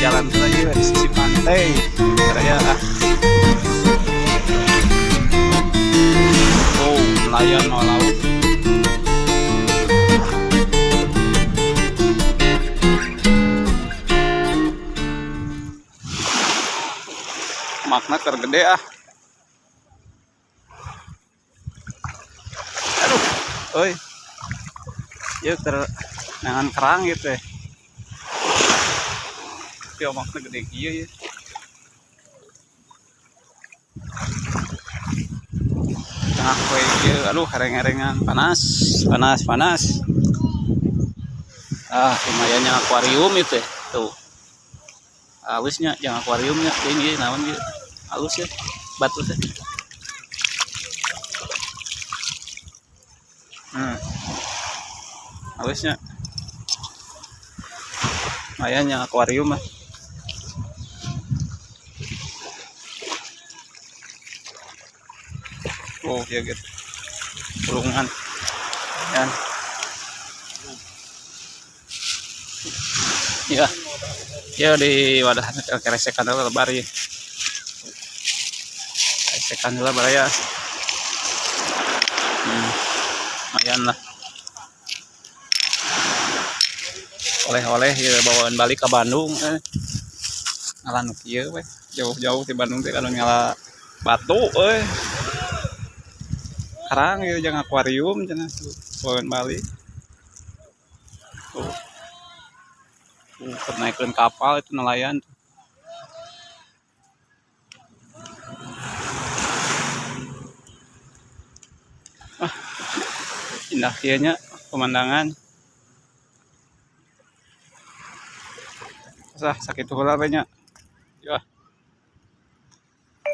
Jalan lagi di sisi pantai. Raya ah. Oh, nelayan mau laut. Ombakna keur gede ah. Aduh, oi. Ya keur neangan kerang gitu ya. Tapi ombaknya gede kieu ya. Tengah poe kieu, aduh, hereng-herengan panas, panas, panas. Ah, lumayannya akuarium itu ya. Tuh. Halusnya jangan akuariumnya tinggi naon gitu. Halus ya batu teh. Halusnya. Lumayan yang akuarium mah. Oh, ya gitu. Pulungan. Ya. Ya. Ya di wadah keresekan dulu lebar ya. Keresekan dulu baraya. Lumayan lah. Oleh-oleh ya bawaan balik ke Bandung eh. Ngala nu kieu we. Jauh-jauh di Bandung teh anu ngala batu euy. Karang ieu jeung akuarium cenah tuh bawaan balik. Tuh. Tuh, keur naikeun kapal itu nelayan. Ah, indah kieu nya pemandangan. Sah, sakitu heula we nya. Ya.